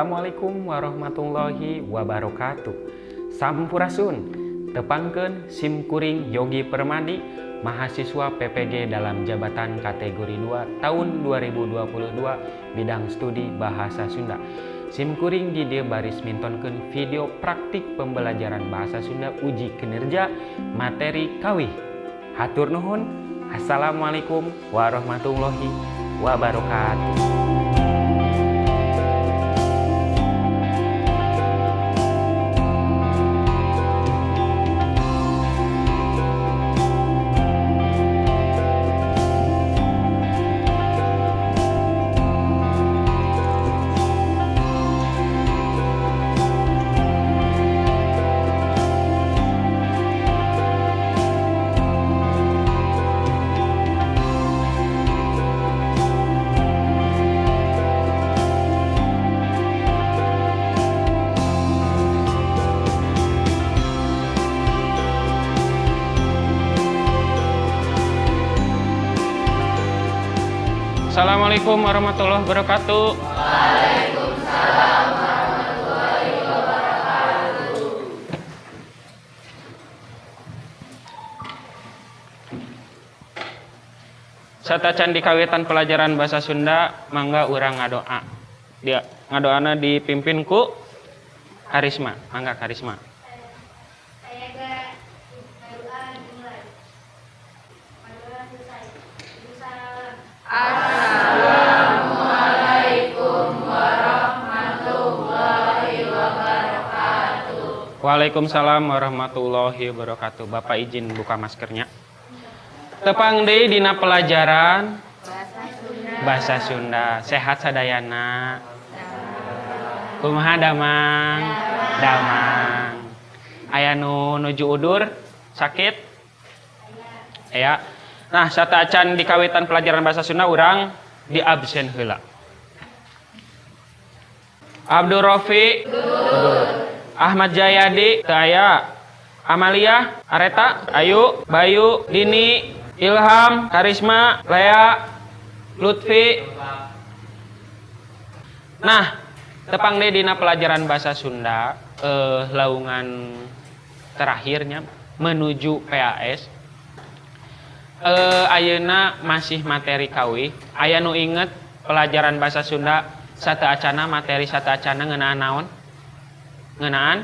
Assalamualaikum warahmatullahi wabarakatuh. Sampurasun. Tepangkeun sim kuring Yogi Permadi, mahasiswa PPG dalam jabatan kategori 2 tahun 2022 bidang studi Bahasa Sunda. Sim kuring di dieu baris mintonkeun video praktik pembelajaran bahasa Sunda uji kinerja materi kawih. Hatur nuhun. Assalamualaikum warahmatullahi wabarakatuh. Assalamualaikum warahmatullahi wabarakatuh. Waalaikumsalam warahmatullahi wabarakatuh. Sateuacan dikawitan pelajaran bahasa Sunda, mangga urang ngadoa. Dia ngadoana dipimpin ku Karisma. Mangga, Karisma. Saya doa dimulai. Doa selesai. Salam. Assalamualaikum warahmatullahi wabarakatuh. Waalaikumsalam warahmatullahi wabarakatuh. Bapak izin buka maskernya. Tepang deui dina pelajaran Bahasa Sunda. Bahasa Sunda. Sehat sadayana? Kumaha damang? Damang. Aya nu nuju udur? Sakit? Aya. Nah, sateuacan dikawitan pelajaran bahasa Sunda, urang di absen heula. Abdul Rofi. Ahmad Jayadi teu aya. Amalia, Areta, Ayu, Bayu, Dini, Ilham, Karisma, Lea, Lutfi. Nah, tepang deui dina pelajaran bahasa Sunda laungan terakhirnya menuju PAS. Ayeuna masih materi kawih. Aya nu inget pelajaran bahasa Sunda sateuacanna, materi sateuacanna ngeunaan naon? Ngeunaan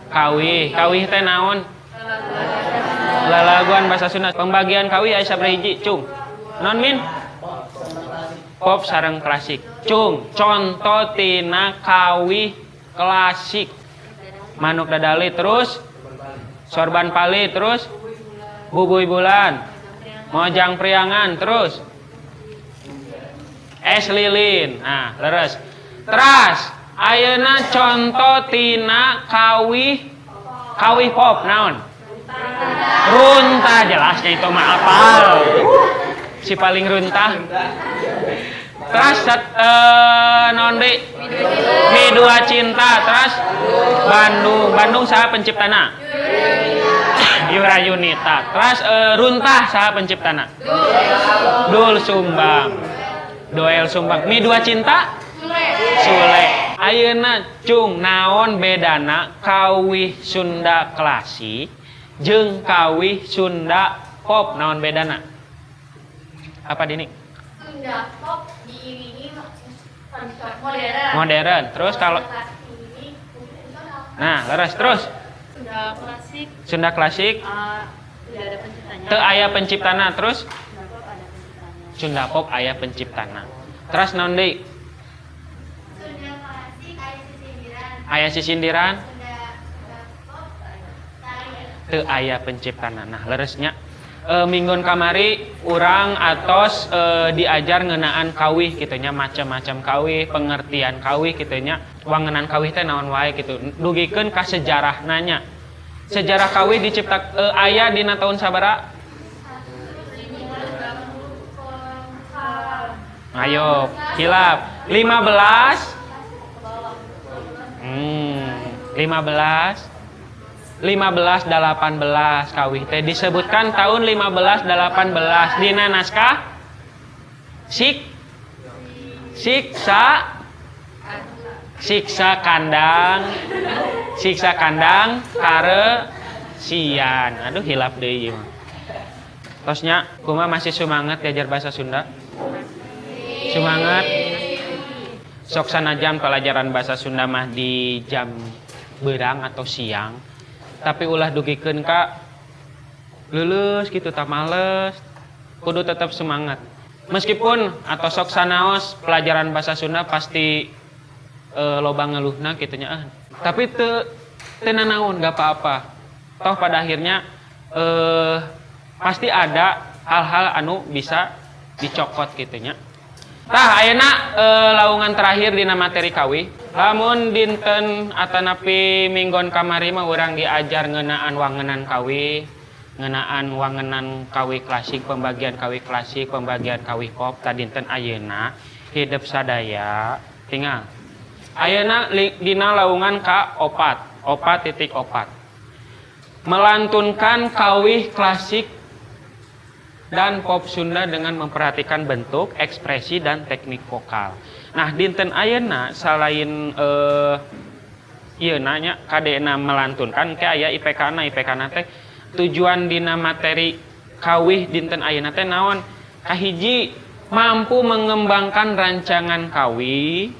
kawih. Kawih teh naon? Lalaguan bahasa Sunda. Pembagian kawih aya sabaraha hiji, Cung? Non min? Pop sareng klasik. Cung, contoh tina kawih klasik. Manuk Dadali, terus Sorban Pali, terus Bubuy Bulan. Mojang Priangan, terus Es Lilin. Nah, leres. Teras, ayeuna contoh tina kawih kawih pop naon? Runtah, jelasnya itu mah apal. Si paling runtah. Terus naon deui? Mi Dua Cinta, terus Bandung. Bandung saha penciptana? Yura Yunita. Terus Runtah saha penciptana? Doel Sumbang. Doel Sumbang. Mi Dua Cinta? Sule. Ayeuna, Cung, naon bedana kawih Sunda klasik jeung kawih Sunda pop, naon bedana? Apa, Dini? Sunda pop diiringi musik modern. Modern. Terus kalau Klasik diiringi musik tradisional. Nah, leres, terus Sunda klasik Sunda klasik tidak ada penciptanya. Teu aya penciptana, terus Sunda pop ada penciptanya. Sunda pop aya penciptana. Terus naon deui? Sunda klasik aya sisindiran. Aya sisindiran. Sunda Sunda pop teu aya. Teu aya penciptana. Nah, leresnya. Minggon kamari urang atos diajar ngeunaan kawih kitu nya, macam-macam kawih, pengertian kawih kitu nya. Wangenan kawih teh naon wae kitu. Dugikeun ka sejarah nanya. Sejarah kawih dicipta aya dina tahun sabaraha? Ayo, hilap. 15 15 15 18 kawih teh disebutkan tahun 15 18 dina naskah Sik Siksa. Siksa kandang, siksa kandang karesian. Aduh, hilap deui ieu mah. Tos nya, kumaha, masih semangat diajar bahasa Sunda? Semangat. Sok sanajan pelajaran bahasa Sunda mah di jam berang atau siang, tapi ulah dugikeun ka lulus gitu tak males. Kudu tetap semangat. Meskipun atau sok sanaos pelajaran bahasa Sunda pasti loba ngeluhna kitu nya ah. Tapi teu teu nanaon, gak apa-apa. Toh pada akhirnya pasti ada hal-hal anu bisa dicokot gitu nya. Tah, ayeuna laungan terakhir dina materi kawih. Lamun dinten atanapi minggon kamari mah urang diajar ngeunaan wangenan kawih, ngeunaan wangenan kawih klasik, pembagian kawih klasik, pembagian kawih pop. Tah, dinten ayeuna hidep sadaya tinggal. Ayeuna dina laungan ka opat, 4.4. Melantunkan kawih klasik dan pop Sunda dengan memperhatikan bentuk, ekspresi, dan teknik vokal. Nah, dinten ayeuna selain ieu nanya kadena melantunkan ke aya IPK na. IPK na teh tujuan dina materi kawih dinten ayeuna teh naon? Kahiji, mampu mengembangkan rancangan kawih.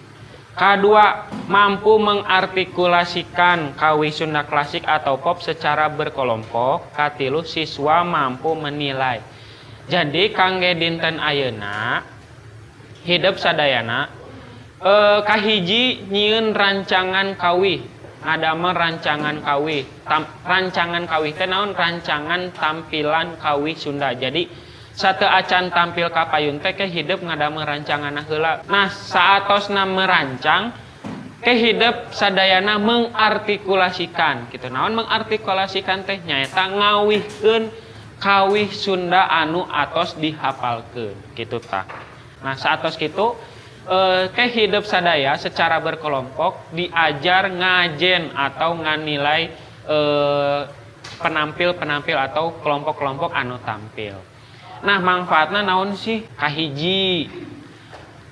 Kedua, mampu mengartikulasikan kawih Sunda klasik atau pop secara berkelompok. Katilu, siswa mampu menilai. Jadi kangge dinten ayeuna hidep sadayana kahiji nyieun rancangan kawih, ngadamel rancangan kawih. Rancangan kawih teh naon? Rancangan tampilan kawih Sunda. Jadi sateuacan tampil ka payun teh ke hidep ngadamel rancanganna heula. Nah, saatosna merancang, ke hidep sadayana mengartikulasikan gitu. Naon mengartikulasikan teh? Nyaeta ngawihkeun kawih Sunda anu atos dihafalkeun gitu tah. Nah, saatos kitu ke hidep sadaya secara berkelompok diajar ngajen atau nganilai penampil-penampil atau kelompok-kelompok anu tampil. Nah, manfaatna naon sih? Kahiji,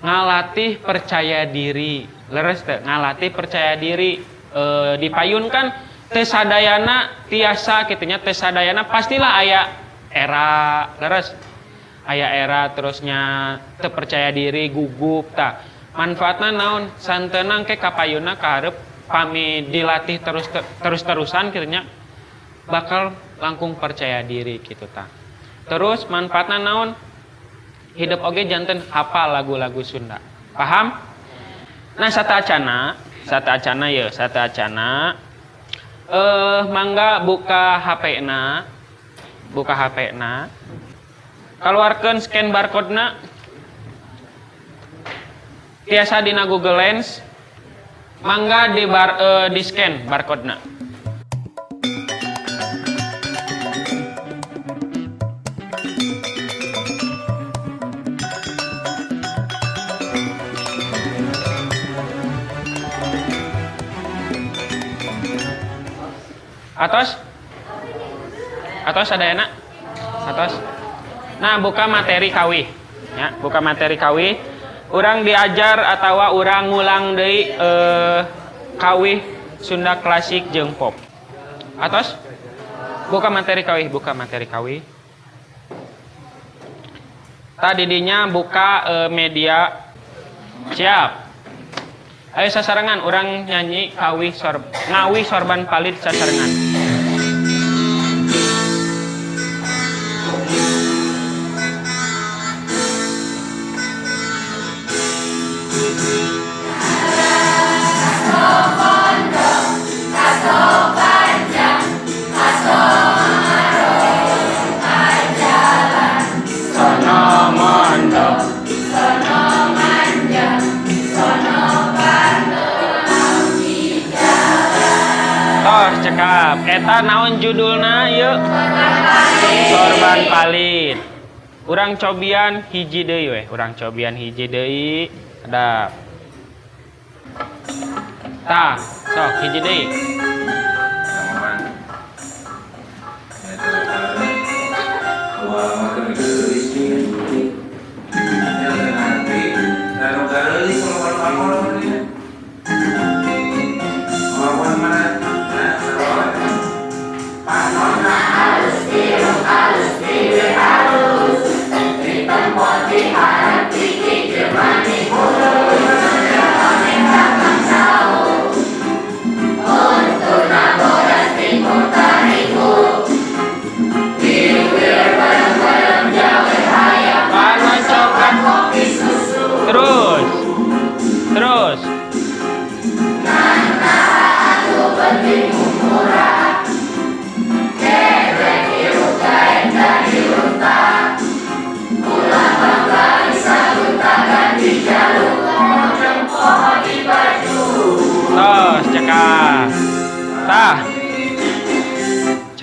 ngalatih percaya diri. Leres teh, ngalatih percaya diri di payun kan teu sadayana tiasa kitu nya, teu sadayana pastilah aya era, leres aya era terusnya teu percaya diri, gugup. Tah, manfaatna naon? Sahenteuna ke kapayunna kaharep pami dilatih terus terus-terusan kitu nya, bakal langkung percaya diri gitu tah. Terus manfaatna naon? Hidep oge janten hafal lagu-lagu Sunda. Paham? Nah, sataacana, sataacana ya, sataacana mangga buka HP na, buka HP na, keluarkan scan barcode na, tiasa dina Google Lens, mangga di scan barcode na. Atos? Atos sadayana? Atos? Nah, buka materi kawih. Ya, buka materi kawih. Urang diajar atau urang ngulang deui kawih Sunda klasik jeung pop. Atos? Buka materi kawih, buka materi kawih. Tadi dinya buka media. Siap. Ayo sasarengan urang nyanyi kawih ngawih sorban palit sasarengan. Sono mondo. Sono manjang, sono Tos cekap. Eta naon judulna yeuh? Sorban Palit. Urang cobian hiji deui weh, urang cobian hiji deui. Hadap. Tah, sok hiji deui. Aman. Wah, makan geulis nih. Ya, nanti. Nah, nu geulis kalau kalau ya.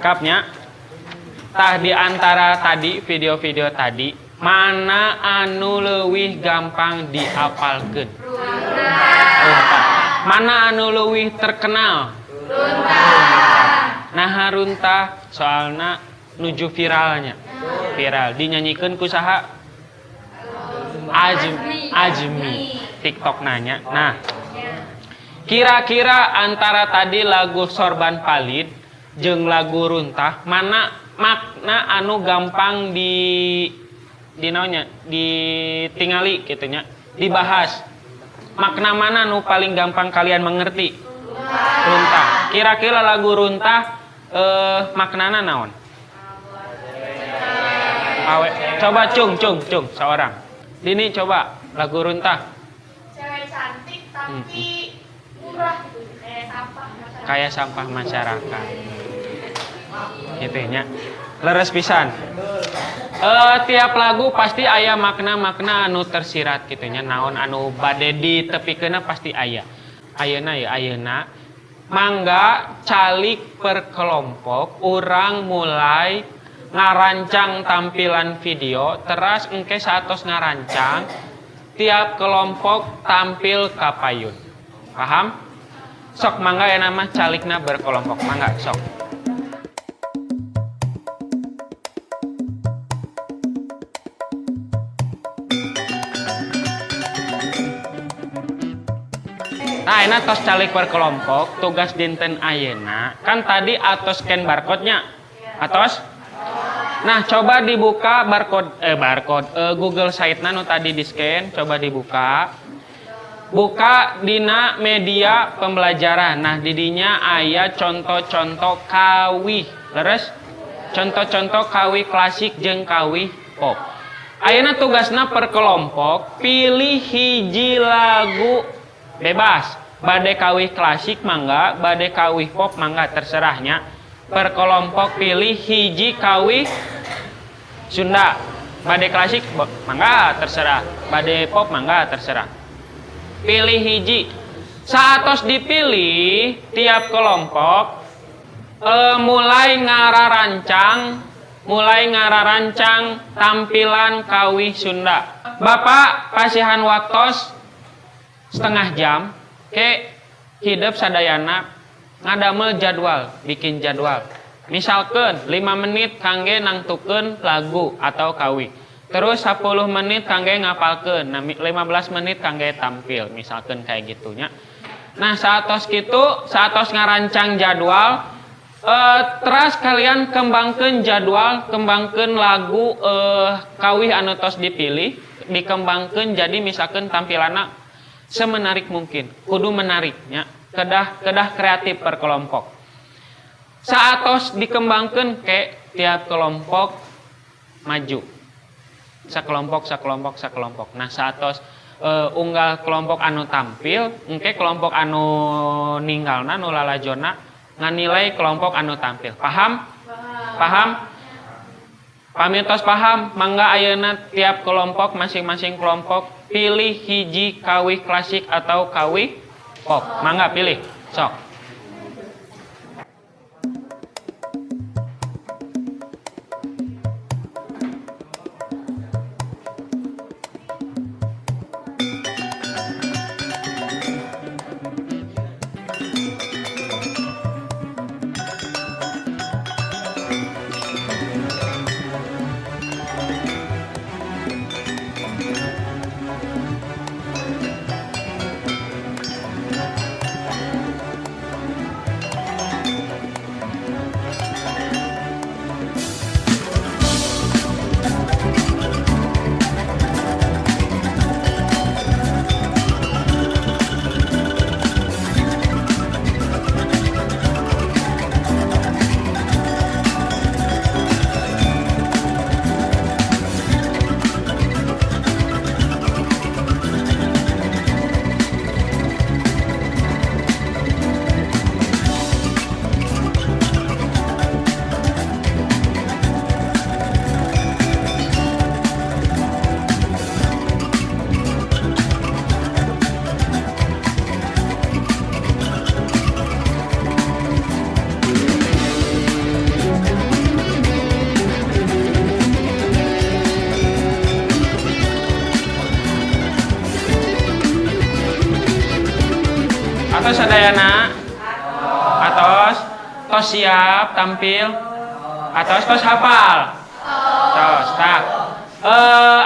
Cekap nya. Tah, di antara tadi video-video tadi, mana anu leuwih gampang diapalkeun? Runtah. Mana anu leuwih terkenal? Runtah. Nah, runtah soalna nuju viralnya. Viral dinyanyikan ku saha? Azmi, Azmi. TikTok nanya. Nah, kira-kira antara tadi lagu Sorban Palid jeung lagu Runtah, mana makna anu gampang di naonnya, ditingali gitu nya, dibahas? Makna mana nu paling gampang kalian mengerti? Runtah. Kira-kira lagu Runtah maknana naon? Awe, coba cung cung cung seorang. Dini, coba lagu Runtah. Cewek cantik tapi murah gitu, kayak sampah masyarakat. Kayak sampah masyarakat. Gitu nya. Leres pisan. Tiap lagu pasti aya makna-makna anu tersirat gitu nya, naon anu bade ditepikeunna pasti aya. Ayeuna ya, ayeuna mangga calik per kelompok, urang mulai ngarancang tampilan video. Teras engke saatos ngarancang, tiap kelompok tampil kapayun. Paham? Sok mangga ya, nama calikna berkelompok, mangga sok. Nah, ini tos calik per kelompok, tugas dinten ayeuna. Kan tadi atos scan barcode-nya. Atos? Nah, coba dibuka barcode barcode Google Site-na nu tadi di scan, coba dibuka. Buka dina media pembelajaran. Nah, didinya aya contoh-contoh kawih. Leres? Contoh-contoh kawih klasik jeung kawih pop. Ayeuna tugasna per kelompok pilih hiji lagu bebas. Bade kawih klasik mangga, bade kawih pop mangga, terserahnya. Per kelompok pilih hiji kawih Sunda. Bade klasik mangga terserah, bade pop mangga terserah. Pilih hiji. Saatos dipilih, tiap kelompok mulai ngarancang tampilan kawih Sunda. Bapak pasihan waktos setengah jam ke hidep sadayana ngadamel jadwal, bikin jadwal. Misalkan 5 menit kangge nangtukeun lagu atau kawih. Terus 10 menit kangge ngapalkeun, nah, 15 menit kangge tampil, misalkan kayak gitunya. Nah, saatos gitu, saatos ngarancang jadwal, terus kalian kembangkan jadwal, kembangkan lagu kawih anu tos dipilih, dikembangkan jadi misalkan tampilannya semenarik mungkin, kudu menariknya, kedah kedah kreatif per kelompok. Saatos dikembangkan ke tiap kelompok maju. Sakelompok, sakelompok, sakelompok. Nah, saatos unggal kelompok anu tampil, engke kelompok anu ninggalna, nu lalajona nganilai kelompok anu tampil. Paham? Paham? Pami tos paham, mangga ayeuna tiap kelompok, masing-masing kelompok pilih hiji kawih klasik atau kawih pop. Mangga pilih. Sok. Sadayana? Atos? Tos siap tampil? Atos, tos hafal? Tos, tah.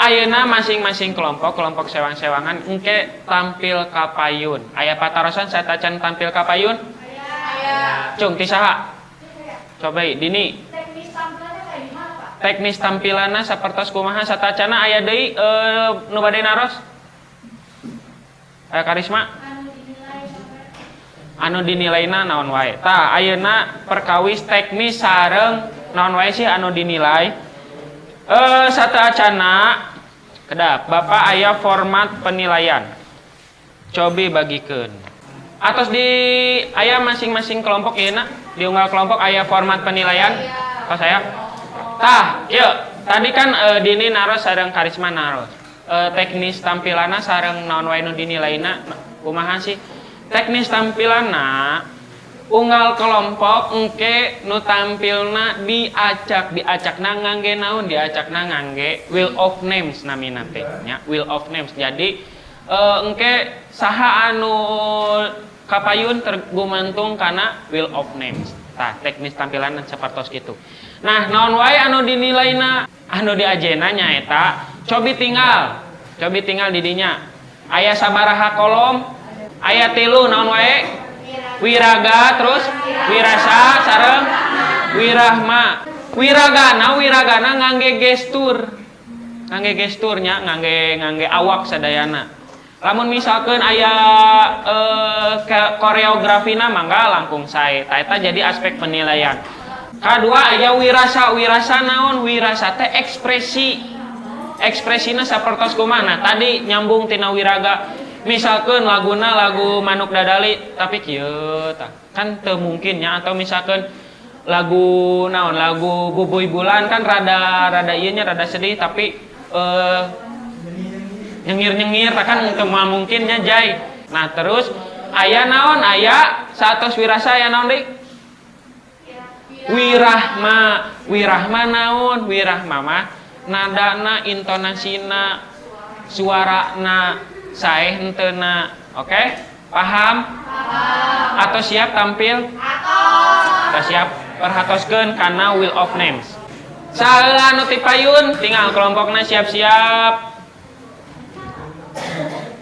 Ayeuna masing-masing kelompok, kelompok sewang-sewangan engke tampil ka payun. Aya patarosan satacan tampil ka payun? Aya. Cung, ti saha? Coba Dini. Teknis tampilannya kayak gimana, Pak? Teknis tampilanna sapertos kumaha satacana, aya deui nu bade naros? Aya Karisma? Anu dinilai sampai Anu dinilaina naon wae? Tah, ayeuna perkawis teknis sareng naon wae sih anu dinilai. Satacana kedap, Bapak aya format penilaian. Cobi bagikeun. Atos di aya masing-masing kelompok ieu na, di unggal kelompok aya format penilaian. Tos aya. Tah, kieu. Tadi kan Dini naros sareng Karisma naros. Teknis tampilanna sareng naon wae nu dinilaina kumaha sih? Teknis tampilanna unggal kelompok engke nu tampilna diacak, diacakna ngangge naon? Diacakna ngangge wheel of names namina teh nya, wheel of names. Jadi engke saha anu kapayun tergumantung kana wheel of names. Tah, teknis tampilan sapertos kitu. Nah, naon wae anu dinilaina? Anu diajena nyaeta cobi tinggal, cobi tinggal di dinya aya sabaraha kolom? Aya 3. Naon wae? Wiraga, terus wirasa sareng wirahma. Wiragana, wiragana ngangge gestur, ngangge gesturnya, ngangge ngangge awak sadayana. Lamun misalkan aya koreografina mangga langkung sae. Tah, eta jadi aspek penilaian. Kedua aya wirasa. Wirasa naon? Wirasa teh ekspresi, ekspresina sapertos kumaha. Nah, tadi nyambung tina wiraga, misalkan laguna lagu Manuk Dadali tapi kieu, tah kan teu mungkin nya. Atau misalkan lagu naon, lagu Bubuy Bulan kan rada rada ieu nya, rada sedih, tapi nyengir-nyengir, tah kan teu mungkin nya, Jai. Nah, terus aya naon? Aya saatos wirasa aya naon deui? Wirahma. Wirahma naon? Wirahma mah nadana, intonasina, suarana sae henteuna. Oke, paham? Atau siap tampil? Atau siap? Perhatoskeun kana wheel of names. Saheula nu ti payun, tinggal kelompokna siap-siap.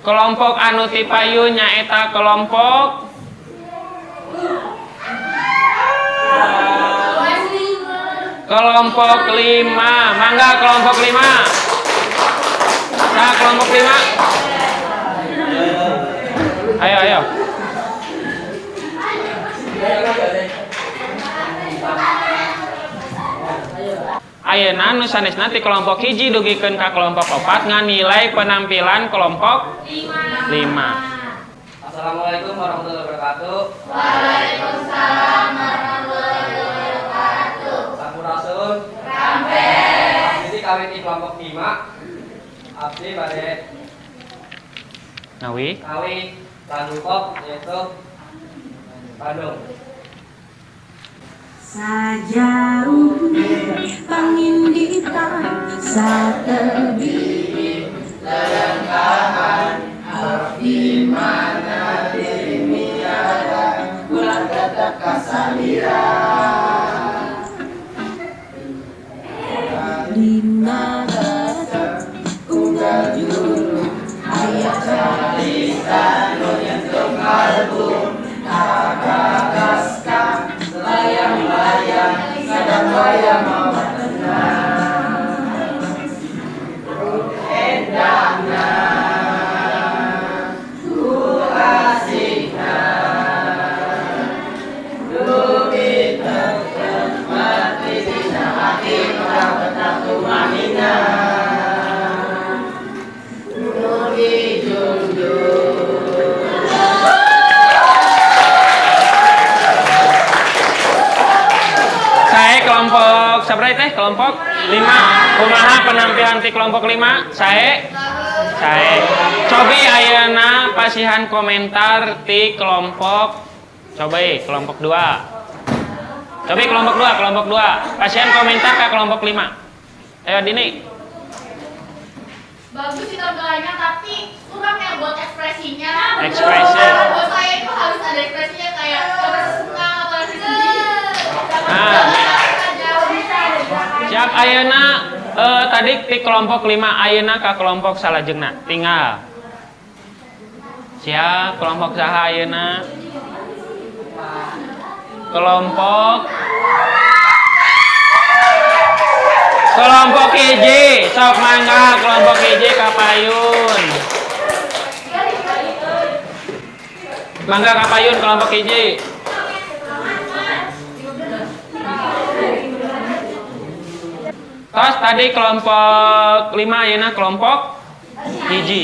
Kelompok anu ti payun nyaeta kelompok kelompok 5. Mangga kelompok 5. Nah, kelompok 5. Ayo, ayo. Ayeuna nu sanesna ti kelompok 1 dugikeun ka kelompok 4 nganilai penampilan kelompok 5. Assalamualaikum warahmatullahi wabarakatuh. Waalaikumsalam warahmatullahi wabarakatuh. Sampurasun. Rampes. Jadi kami di kelompok 5. Abdi bade Nawi. Nawi lagu pop yaitu Bandung. Sajauh panginditan satebi Abdi mana dimiara ulah tetep kasalira. Dina tetep unggal juru aya carita nu nyentuh kalbu kagagas ka layang-layang sadang wayang mawa tenang endahna ku asikna dugi tetep mati dina hati urang betah tumanina nu dijunjung. Saya kelompok sabaraha teh? Kelompok 5. Kumaha penampilan ti kelompok 5? Sae? Sae. Cobi ayeuna pasihan komentar ti kelompok, coba kelompok 2. Cobi kelompok 2, kelompok 2. Pasihan komentar ke kelompok 5. Ayo Dini. Bagus sih tampilannya, tapi kurang ya buat ekspresinya. Ekspresi. Buat saya itu Harus ada ekspresinya kayak senang atau sedih. Nah. Siap, ayeuna tadi di kelompok 5, ayeuna ka kelompok salajengna. Tinggal. Siap, kelompok saha ayeuna? Kelompok hiji, sok mangga kelompok hiji ka payun. Mangga ka payun kelompok hiji. Tos tadi kelompok 5, ayeuna kelompok hiji.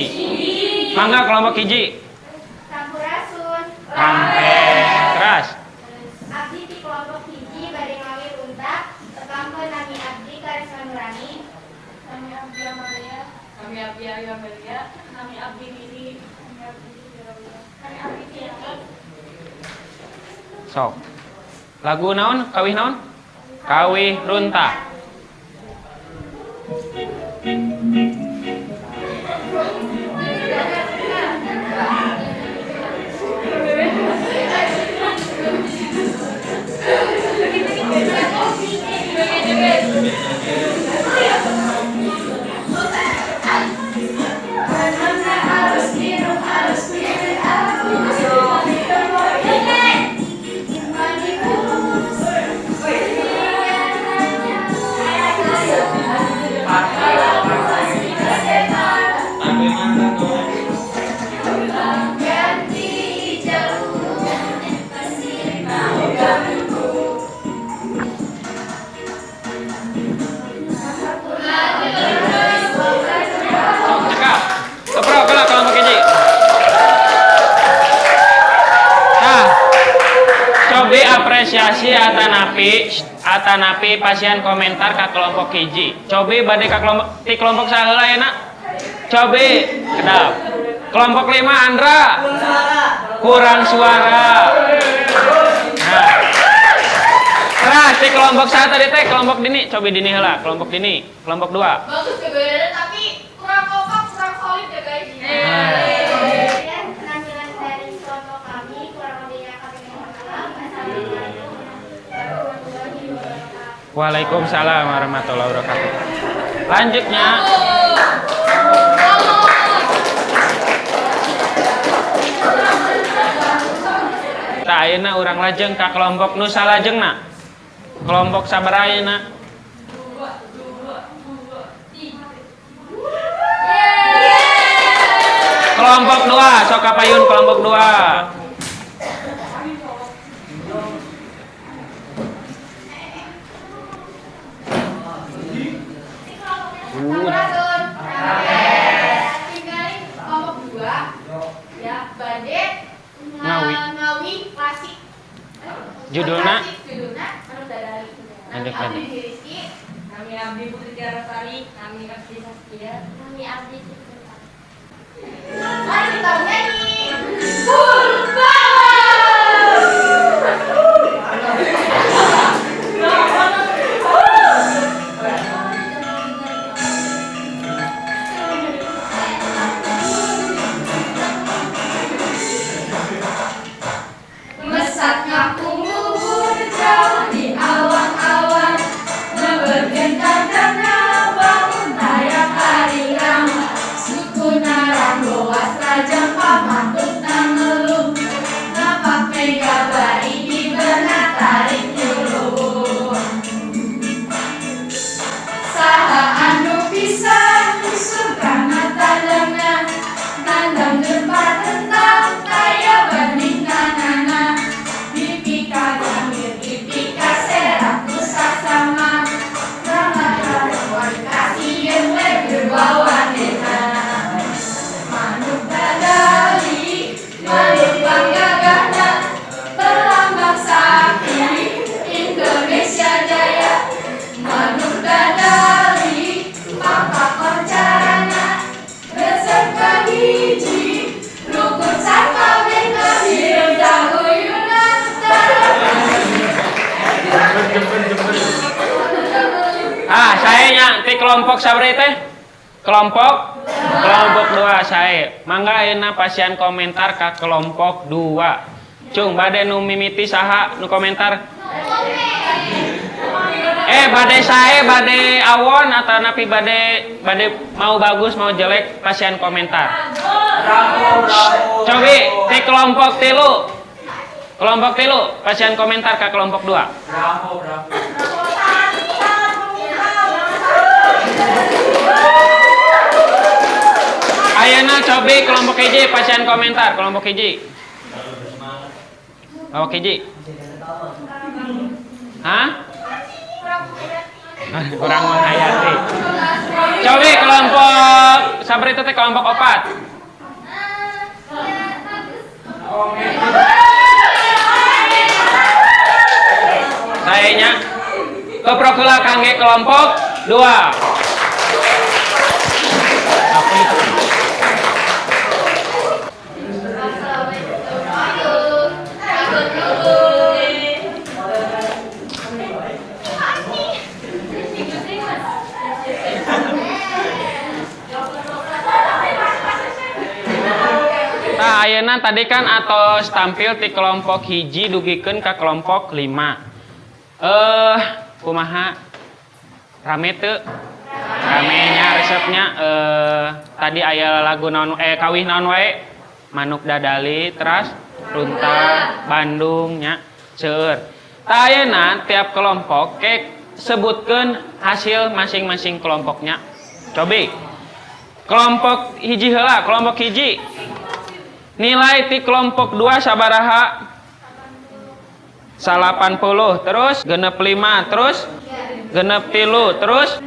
Mangga kelompok hiji. Sampurasun. Rampes keras. Abdi di kelompok hiji bade ngawih runtah, tepangkeun nami abdi Karisma Nurani. Nami abdi Amalia. Nami abdi Ayu Amelia. Nami abdi Nini. Nami abdi Tirawia. Nami abdi Tiara. Sok. Lagu naon? Kawih naon? Kawih runtah. Sok cekap. Keprok lah kelompok hiji. Nah, cobi apresiasi atanapi pasien komentar ka kelompok hiji. Cobi bade ka kelompok ti kelompok saheula ayeuna. Cobi kedap. Kelompok 5 Andra. Kurang suara. Nah. Keras di kelompok 1 tadi teh kelompok Dini, cobi Dini heula, kelompok Dini, kelompok 2. Bagus kebenaran tapi kurang kompak, kurang solid ya guys. Nah. Sekian penampilan dari kelompok kami, kurang lebihnya kami mohon maaf. Assalamualaikum warahmatullahi wabarakatuh. Waalaikumsalam warahmatullahi wabarakatuh. Lanjutnya. Tah ayeuna urang lajeng ka kelompok nu salajengna. Kelompok sabaraha ayeuna? Kelompok 2, sok ka payun kelompok 2. Sampurasun. Tinggalin kelompok 2. Ya, bade Ngawi. Ngawi klasik. Judulna? Klasik, judulna Manuk Dadali. Nami Manuk abdi Dadali. Rizky. Nami abdi Putri Tiara Sari. Nami abdi Saskia. Nami abdi Citra. Mari kita bernyanyi. Full power. Mesat ngapung luhur jauh di awan-awan, bergentar karena bangun tayang harirang. Suku Naranggoas rajang pamatut nangeluh, napak mega bari di benak tarik nyuluh. Saha anu bisa usur kana tandangna, tandang gempa tentang taya banding tanana. Dipika gamir, dipika serak saksama, ramah kawan kasieun we berbawanena. Manuk dadali, manuk panggagahna, berlambang sakti Indonesia Jaya. Manuk dadali, papakoncarana, resep hiji, rukun sakabehna, hirup taguyunan. Ah, saya nya ti kelompok sabaraha teh? Kelompok 2 saya. Mangga ayeuna pasien komentar ka kelompok 2. Cung, bade nu mimiti saha nu komentar? Bade sae, bade awon atau napi bade bade mau bagus mau jelek pasihan komentar. Bravo, bravo. Cobi ti kelompok tilu. Kelompok tilu pasihan komentar ke kelompok dua. Bravo, bravo. Ayeuna cobi kelompok hiji pasihan komentar, kelompok hiji. Kelompok hiji. Hah? Kurang menghayati. Cobi kelompok sabar itu teh kelompok opat. Ya, bagus. Sayanya keprok heula kangge kelompok dua. Apa itu? Assalamualaikum. Assalamualaikum. Nah, ayeuna tadi kan atos tampil ti kelompok hiji dugikeun ka kelompok lima. Kumaha? Rame teu? Ramenya, resepnya, tadi aya lagu naon, kawih naon wae? Manuk Dadali, teras Runtah, Bandung nya, seueur. Tah, ayeuna tiap kelompok kek sebutkeun hasil masing-masing kelompoknya. Cobi. Kelompok hiji heula, kelompok hiji. Nilai ti kelompok 2 sabaraha? 80, terus 65, terus 63, terus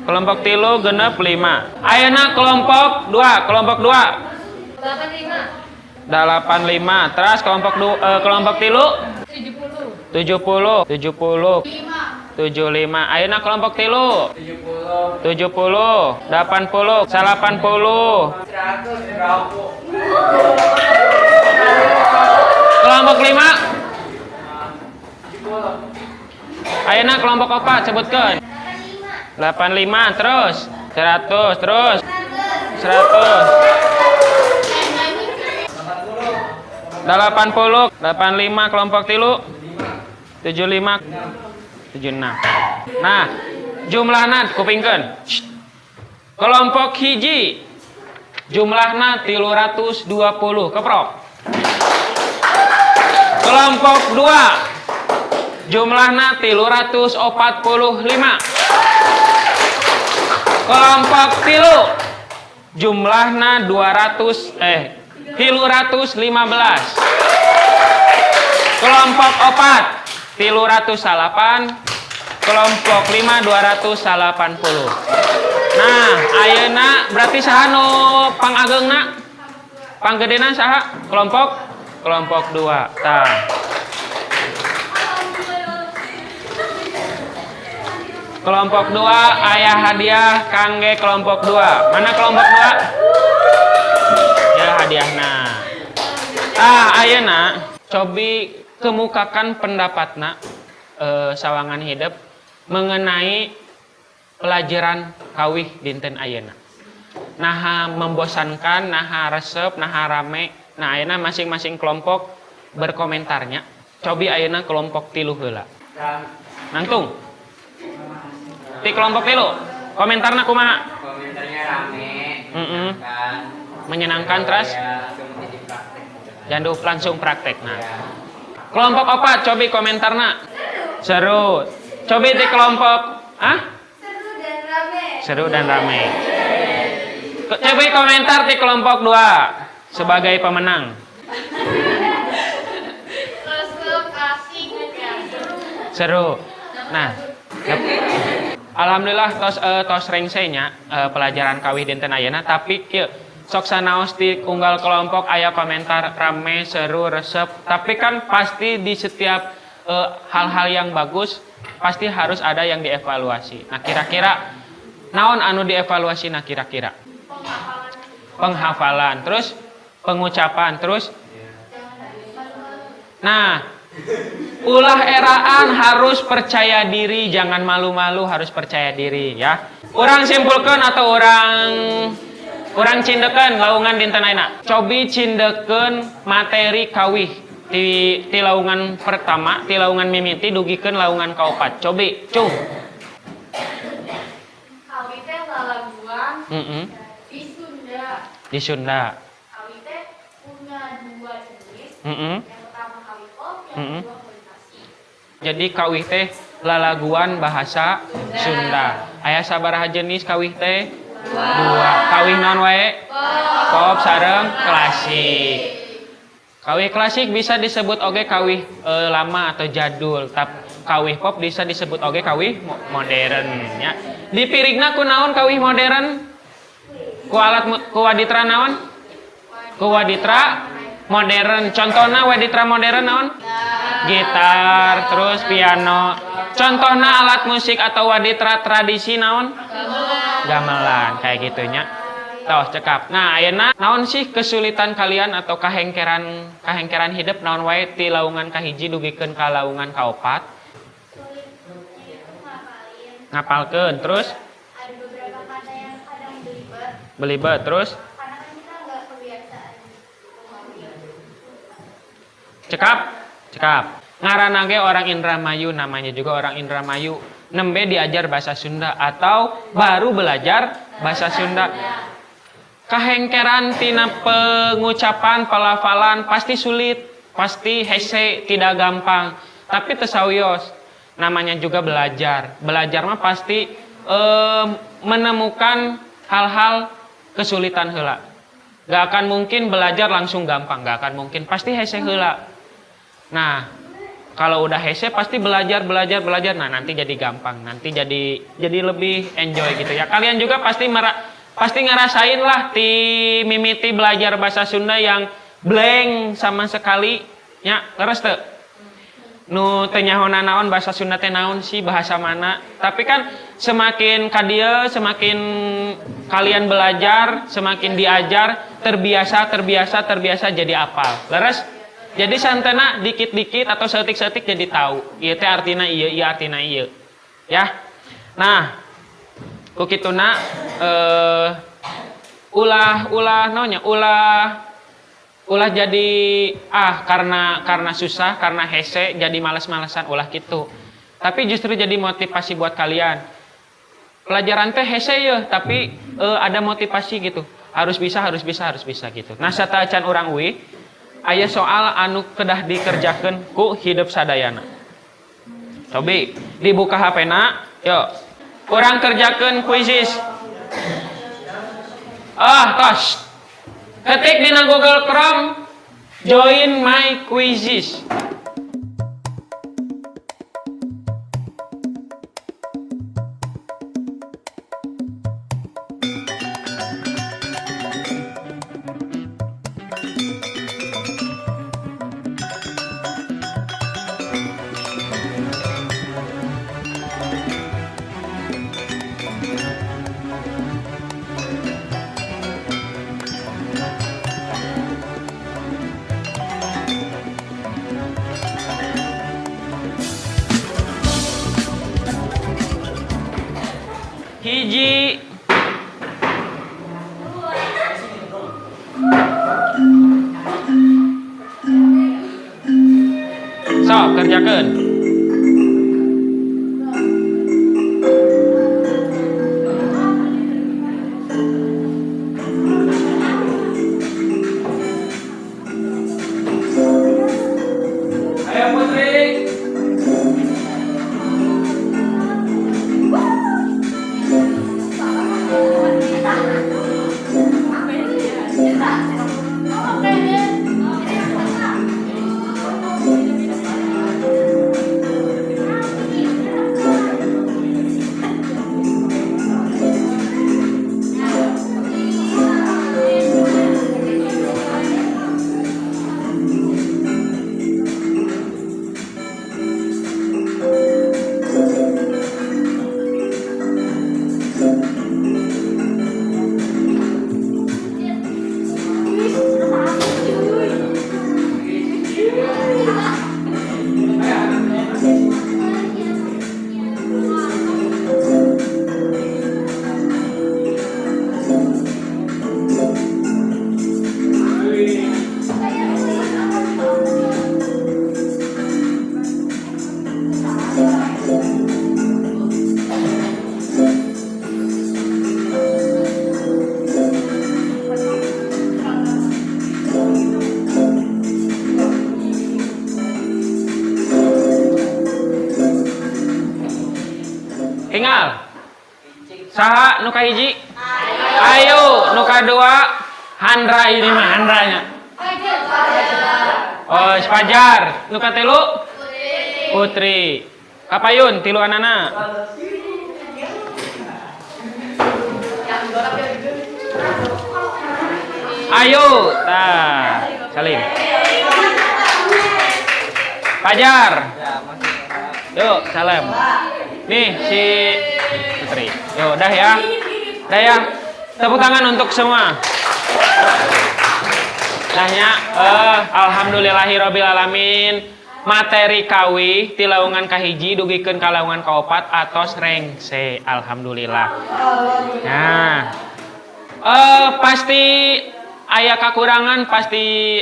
kelompok tilu 65. Ayeuna kelompok 2, kelompok 2. 85. 85, terus kelompok kelompok tilu 70. 70, 70, 75. Ayeuna kelompok tilu 70. 70, 80, 80. 100, bravo. Kelompok 5. 70. Ayeuna kelompok opat sebutkeun. 85, terus 100, terus 100. 80, 85, kelompok tilu 75, 76. Nah, jumlahna kupingkeun. Shh. Kelompok hiji jumlahna 320, keprok. Kelompok dua jumlahna 345. Kelompok tilu jumlahna 200, 315. Kelompok opat 309, kelompok lima 280. Nah, ayeuna berarti saha nu pangageungna? Panggedena saha? Kelompok kelompok dua. Tah. Kelompok dua aya hadiah kangge kelompok dua. Mana kelompok dua? Ya, hadiahna. Ah, ayeuna cobi kemukakan pendapatna, sawangan hidep mengenai pelajaran kawih dinten ayeuna. Naha membosankan, naha resep, naha rame. Nah, ayeuna masing-masing kelompok berkomentarnya. Cobi ayeuna kelompok tilu heula. Nangtung. Ti kelompok tilu, komentarna kumaha? Komentarnya rame, menyenangkan. Menyenangkan, terus? Ya, langsung jadi praktek gitu kan. Jangan langsung praktek. Nah. Ya. Kelompok opat cobi komentarna. Seru. Cobi di kelompok, ah? Seru dan rame. Seru dan rame. Cobi komentar di kelompok dua sebagai pemenang. Resep, asik, ya, seru. Seru. Nah, yep. Alhamdulillah tos rengsenya pelajaran kawih dinten ayeuna, tapi kieu sok sanaos di unggal kelompok aya komentar rame, seru, resep, tapi kan pasti di setiap hal-hal yang bagus pasti harus ada yang dievaluasi. Nah, kira-kira naon anu dievaluasi? Nah, kira-kira penghafalan, terus pengucapan, terus, nah, ulah eraan, harus percaya diri, jangan malu-malu, harus percaya diri ya. Urang simpulkan atau urang urang cindekeun laungan dinten ayeuna. Cobi cindekeun materi kawih. Ti laungan pertama, ti laungan mimiti dugikeun laungan kaopat. Cobi, cung. Kawih teh lalaguan di Sunda. Di Sunda. Kawih teh punya dua jenis. Yang pertama kawih pop, yang kedua kawih klasik. Jadi kawih teh lalaguan bahasa Sunda. Aya sabaraha jenis kawih teh? Dua. Kawih naon wae? Pop sareng klasik. Kawih klasik bisa disebut oge kawih lama atau jadul, tapi kawih pop bisa disebut oge kawih modern ya. Dipirigna ku naon kawih modern? Ku alat ku waditra naon? Ku waditra modern. Contohna waditra modern naon? Gitar, terus piano. Contohna alat musik atau waditra tradisi naon? Gamelan, kayak gitunya. Tos cekap. Nah, ayeuna naon sih kesulitan kalian atau kahengkeran kahengkeran hidup naon wae ti laungan kahiji dugikeun ka laungan kaopat? Sulitnya itu ngapalin. Ngapalkeun, terus? Ada beberapa kata yang kadang belibet. Belibet, terus? Karena kan kita nggak kebiasaan gitu. Cekap, cekap. Ngaranna ge orang Indramayu, namanya juga orang Indramayu. Nembe diajar bahasa Sunda atau baru belajar bahasa Sunda. Kahengkeran tina pengucapan, pelafalan pasti sulit, pasti hese, tidak gampang. Tapi teu sawios, namanya juga belajar. Belajar mah pasti menemukan hal-hal kesulitan heula. Gak akan mungkin belajar langsung gampang, gak akan mungkin. Pasti hese heula. Nah, kalau udah hese pasti belajar, belajar, belajar. Nah, nanti jadi gampang, nanti jadi lebih enjoy gitu ya. Kalian juga pasti ngerasain lah ti mimiti belajar bahasa Sunda yang blank sama sekali ya, terus teu nu teu nyaho naon bahasa Sunda teh, naon sih, bahasa mana. Tapi kan semakin kadieu, semakin kalian belajar, semakin diajar, terbiasa, terbiasa, terbiasa, jadi apal. Leres? Jadi santena dikit-dikit atau saeutik-saeutik jadi tahu ieu teh artina ieu, ieu artina ieu ya. Nah, ku kituna ulah ulah naonnya, ulah ulah jadi ah karena susah, karena hese, jadi males-malesan, ulah gitu. Tapi justru jadi motivasi buat kalian. Pelajaran teh hese ya, tapi ada motivasi gitu, harus bisa, harus bisa, harus bisa gitu. Nah, sateuacan urang uih, aya soal anu kedah dikerjakan ku hidup sadayana. Cobi dibuka HP na, yuk urang kerjakan Quizizz. Ah, tos ketik di Google Chrome "join my Quizizz". Tinggal. Saha nu kahiji? Ayo, nu kadua Handra, ini mah Handranya. Oh, Fajar. Nu katilu? Putri. Kapayun tiluanana. Ayo, tah, salim. Fajar. Yuk, salam. Nih si Putri. Yuk, udah ya. Udah ya. Tepuk tangan untuk semua. Dahnya, alhamdulillahirabbil alamin. Materi kawih ti laungan kahiji dugikeun ka laungan kaopat atos rengse, alhamdulillah. Nah, pasti aya kakurangan, pasti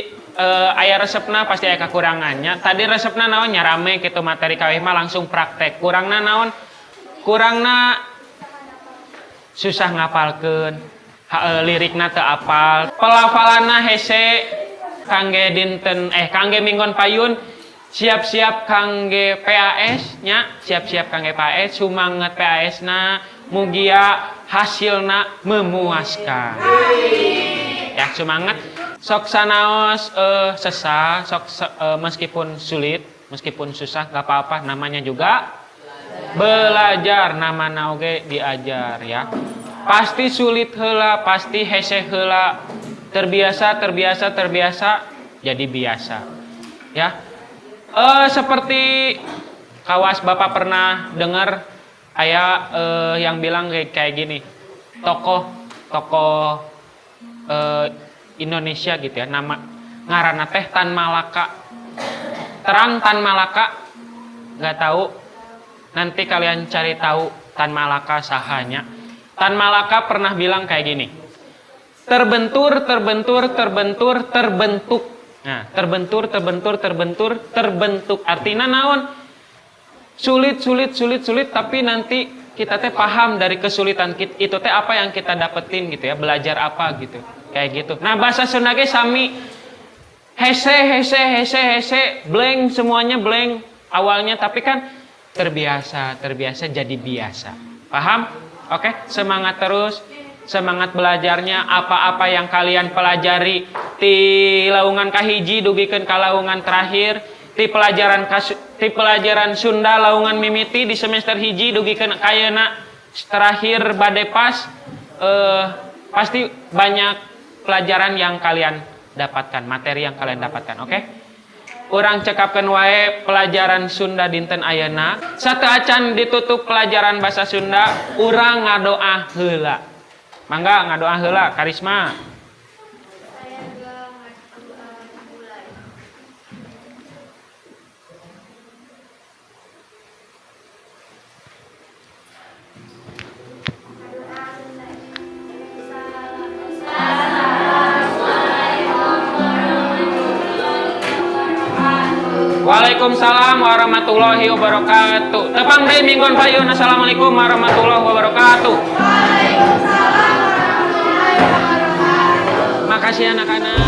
aya resepna, pasti aya kakurangannya. Tadi resepna naon nya, rame gitu, materi kawih mah langsung praktek. Kurangna naon? Kurangna susah ngapalkeun, lirikna teu apal, pelafalanna hese. Kangge dinten kangge minggon payun, siap-siap kangge PAS nya, siap-siap kangge PAS, sumanget PAS na, mugia hasilna memuaskan. Ya, semangat. Sok sanaos sesah, sok meskipun sulit, meskipun susah, nggak apa-apa, namanya juga belajar, nama oge diajar ya. Pasti sulit heula, pasti hese heula, terbiasa, terbiasa, terbiasa, jadi biasa. Ya. Seperti kawas Bapak pernah dengar aya yang bilang kayak gini. Tokoh tokoh Indonesia gitu ya, nama ngaranna teh Tan Malaka. Terang Tan Malaka? Nggak tahu. Nanti kalian cari tahu Tan Malaka sahanya. Tan Malaka pernah bilang kayak gini. Terbentur, terbentur, terbentur, terbentuk. Nah, terbentur, terbentur, terbentur, terbentuk. Artinya naon? Sulit, sulit, sulit, sulit, tapi nanti kita teh paham dari kesulitan itu teh apa yang kita dapetin gitu ya, belajar apa gitu. Kayak gitu. Nah, bahasa Sunda ge sami, hese, hese, hese, hese, blank semuanya, blank awalnya, tapi kan terbiasa, terbiasa jadi biasa. Paham? Oke, semangat terus, semangat belajarnya. Apa-apa yang kalian pelajari di laungan kahiji dugikeun ka laungan terakhir, ti pelajaran Sunda laungan mimiti di semester hiji dugikeun kayeuna terakhir bade pas, pasti banyak pelajaran yang kalian dapatkan, materi yang kalian dapatkan, oke? Urang cekapkeun wae pelajaran Sunda dinten ayeuna. Sateuacan ditutup pelajaran bahasa Sunda, urang ngadoa heula. Mangga ngadoa heula, Karisma. Saya juga mulai. Doa selesai. Assalamualaikum warahmatullahi wabarakatuh. Waalaikumsalam warahmatullahi wabarakatuh. Tepang deui minggon payun. Assalamualaikum warahmatullahi wabarakatuh. Waalaikumsalam warahmatullahi wabarakatuh. Makasih, anak-anak.